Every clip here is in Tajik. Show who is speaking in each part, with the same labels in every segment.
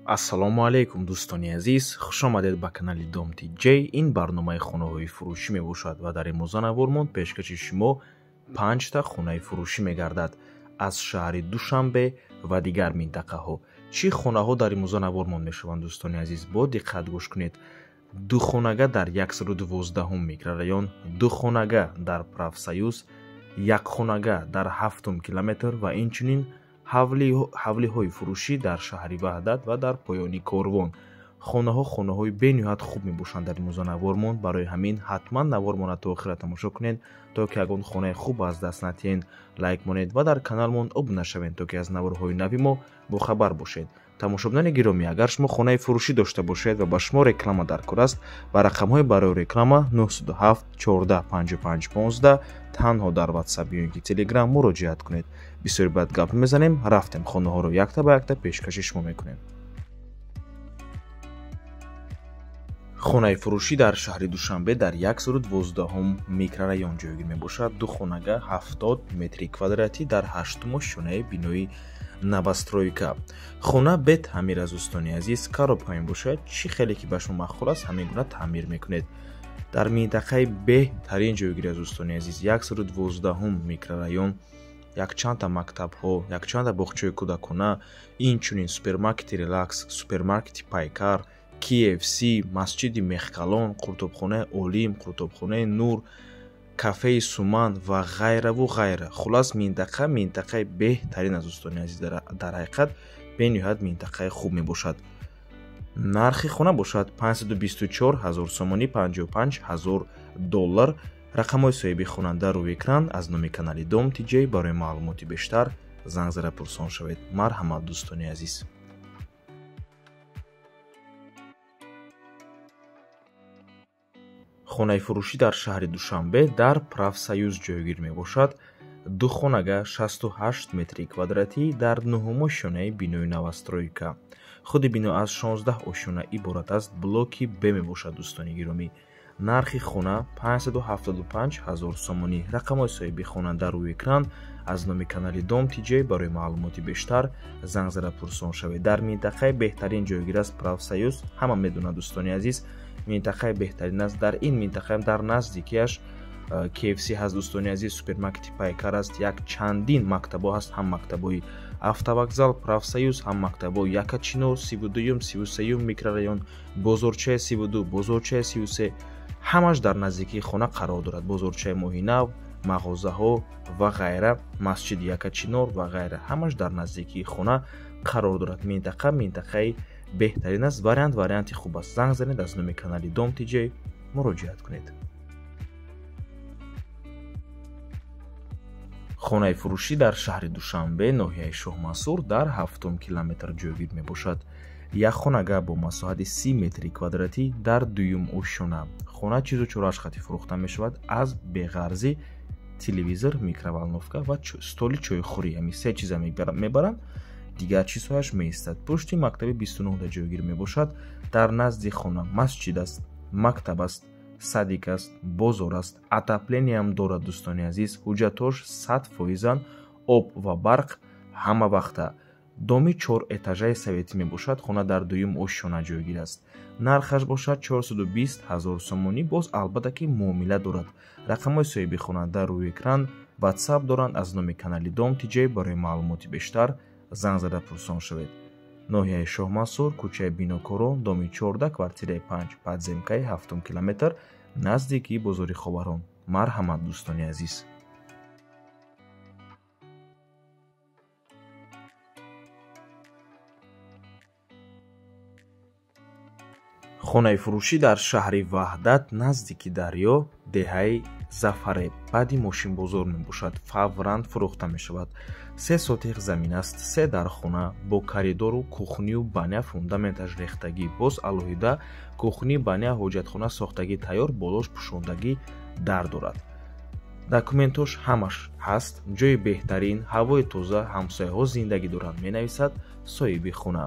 Speaker 1: Ассалому алайкум, дӯстони азиз, хуш омадед ба канали Дом TJ. Ин барномаи хонаҳои фурӯшӣ мебошад ва дар имрӯза навормон пешкаши шумо 5та хонаи фурӯшӣ мегардад аз шаҳри Душанбе ва дигар минтақаҳо. Чӣ хонаҳо дар имрӯза навормон мешаванд, дӯстони азиз, бо диққат гӯш кунед. Ду хонага дар 112 микрорайон, ду хонага дар Профсоюз, як хонага дар 7 километр ва инчунин ҳавлиҳои фурӯшӣ дар шаҳри Ваҳдат ва дар поёни Корвон. Хонаҳо хонаҳои бениҳоят хуб мебошанд дар имрӯза навормон. Барои ҳамин ҳатман навормонро то охира тамошо кунед, то ки ягон хонаи хуб аз даст натиҳед. Лайк монед ва дар каналмон обуна шавед, то ки аз наворҳои нави мо бохабар бошед. Тамошобинони гиромӣ, агар шумо хонаи фурӯшӣ дошта бошед ва ба шумо реклама даркор аст, ба рақамҳои барои реклама 907 14 55 15 танҳо дар WhatsApp ё ин ки Telegram муроҷиат кунед. Бисёри баъд гап мезанем, рафтем хонаҳоро якта ба якта пешкаши шумо мекунем. Хонаи фурӯшӣ дар шаҳри Душанбе дар 112 микрорайон ҷойгир мебошад. Ду хонага 70 метри квадратӣ дар 8 ошёнаи бинои новостройка. Хона бе таъмир аз, дӯстони азиз, коробка мебошад. Чӣ хеле ки ба шумо маъқул аст, ҳамин гуна таъмир мекунед. Дар минтақаи беҳтарин ҷойгир аз, дӯстони азиз, 112 микрорайон, якчандта мактабҳо, якчандта боғчаи кӯдакона, инчунин супермаркети Релакс, супермаркети Пайкар, KFC, масҷиди Мехкалон, қуртобхонаи Олим, қуртобхонаи Нур, кафеи Суман ва ғайраву ғайра. Хулас, минтақа минтақаи беҳтарин аз, дӯстони азиз, дар ҳақиқат бениҳоят минтақаи хуб мебошад. Нархи хона бошад 524 ҳазор сомонӣ, 55 ҳазор доллар. Рақамҳои соҳиби хонанда рӯи экран. Аз номи канали Дом TJ барои маълумоти бештар занг зада пурсон шавед. Марҳамат, дӯстони азиз. Хонаи фурӯшӣ дар шаҳри Душанбе дар Профсоюз ҷойгир мебошад. Ду хонага 68 метри квадратӣ дар 9 ошёнаи бинои новостройка. Худи бино аз 16 ошёна иборат аст, блоки Б мебошад, дӯстони гиромӣ. Нархи хона 575 ҳазор сомонӣ. Рақамҳои соҳиби хонанда рӯи экран. Аз номи канали Дом TJ барои маълумоти бештар занг зада пурсон шавед. Дар минтақаи беҳтарин ҷойгир аст Профсоюз, ҳама медонад, дӯстони азиз, минтақаи беҳтарин аст. Дар ин минтақа дар наздикиаш KFC ҳаст, дӯстони азиз, супермаркети Пайкар аст, як чандин мактабҳо ҳаст, ҳам мактабҳои автовокзал Профсоюз, ҳам мактабҳои Якачино, 32-юм, 33-юм микрорайон, бозорчаи 32, бозорчаи 33, ҳамаш дар наздикии хона қарор дорад. Бозорчаи Моҳинав, мағозаҳо ва ғайра, масҷиди Якачинор ва ғайра, ҳамаш дар наздикии хона қарор дорад. Минтақа минтақаи беҳтарин аст, вариант варианти хуб аст. Занг занед, аз номи канали Дом TJ муроҷиат кунед. Хонаи фурӯшӣ дар шаҳри Душанбе, ноҳияи Шоҳмансур, дар 7 километр ҷойгир мебошад. Як хонага бо масоҳати 30 метри квадратӣ дар 2-юм ошёна. Хона чизу чораш хати фурӯхта мешавад, аз беғарзӣ телевизор, микроволновка ва столи чойхӯрӣ. Ҳамин се чиза мебаранд, дигар чизҳояш меистад. Пушти мактаби 29 ҷойгир мебошад. Дар назди хона масҷид аст, мактаб аст, садик аст, бозор аст, отоплениям дорад, дӯстони азиз. Ҳуҷҷатҳош 100%-анд, об ва барқ ҳама вақта. Доми 4 этажаи советӣ мебошад. Хона дар 2-юм ошёна ҷойгир аст. Нархаш бошад 420 ҳазор сомонӣ, боз албатта ки муомила дорад. Рақамҳои соҳиби хонанда рӯи экран, WhatsApp доранд. Аз номи канали Дом TJ барои маълумоти бештар занг зада пурсон шавед. Ноҳияи Шоҳмансур, кӯчаи Бинокорон, доми 14, квартираи 5, подземкаи 7 километр, наздикии бозори Ховарон. Марҳамат, дӯстони азиз. Хонаи фурӯшӣ дар шаҳри Ваҳдат, наздики дарё, деҳаи Зафаре, баъди мошинбозор мебошад. Фавран фурӯхта мешавад. 3 сотих замин аст, 3 дархона бо коридору кухнию баня, фундаменташ рехтагӣ, боз алоҳида кухни, баня, ҳоҷатхона сохтагӣ тайёр, болош пӯшондагӣ дар дорад. Документош ҳамаш ҳаст. Ҷои беҳтарин, ҳавои тоза, ҳамсояҳо зиндагӣ доранд, менависад соҳиби хона.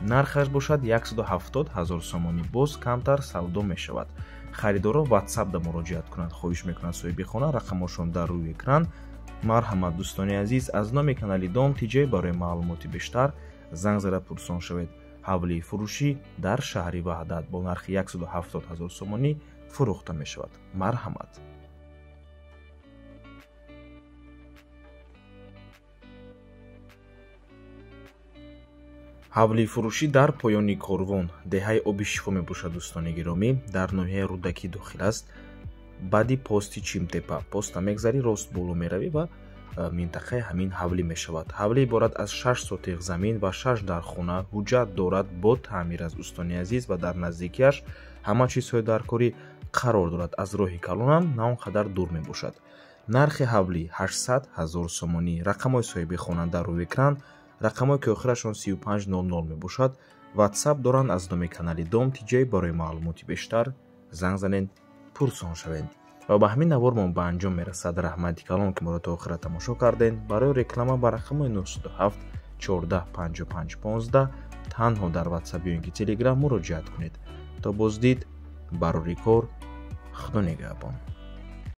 Speaker 1: Нархаш бошад 170 ҳазор сомонӣ, боз камтар савдо мешавад. Харидоро WhatsApp-да муроҷиат кунанд, хоҳиш мекунанд соҳиби хона. Рақамҳошон дар рӯи экран. Марҳамат, дӯстони азиз, аз номи канали Дом TJ барои маълумоти бештар занг зада пурсон шавед. Ҳавлии фурӯшӣ дар шаҳри Ваҳдат бо нархи 170 ҳазор сомонӣ фурӯхта мешавад. Марҳамат. Ҳавлии фурӯшӣ дар поёни Корвон, деҳаи Оби Шифо мебошад, дӯстони гиромӣ, дар ноҳияи Рӯдакӣ дохил аст. Баъди пости Чимтепа, поста мегзарӣ, рост боло меравӣ ва минтақаи ҳамин ҳавлӣ мешавад. Ҳавлӣ иборат аз 6 сотиқ замин ва 6 дархона ҳуҷҷат дорад бо таъмир аз устони азиз ва дар наздикиаш ҳама чизҳои даркорӣ қарор дорад. Аз роҳи калонам на он қадар дур мебошад. Нархи ҳавлӣ 800 ҳазор сомонӣ. Рақамҳои соҳиби хона дар рӯи экран, рақамҳое ки охирашон 3500 мебошад. WhatsApp доранд аз номи канали Дом TJ. Барои маълумоти бештар занг занед, пурсон шавед. Ва ба ҳамин навормон ба анҷом мерасад. Раҳмати калон, ки моро то охира тамошо кардед. Барои реклама ба рақамҳои 907 14 55 15 танҳо дар WhatsApp ё ин ки Telegram муроҷиат кунед. То боздид, барори кор, Худо нигаҳбон.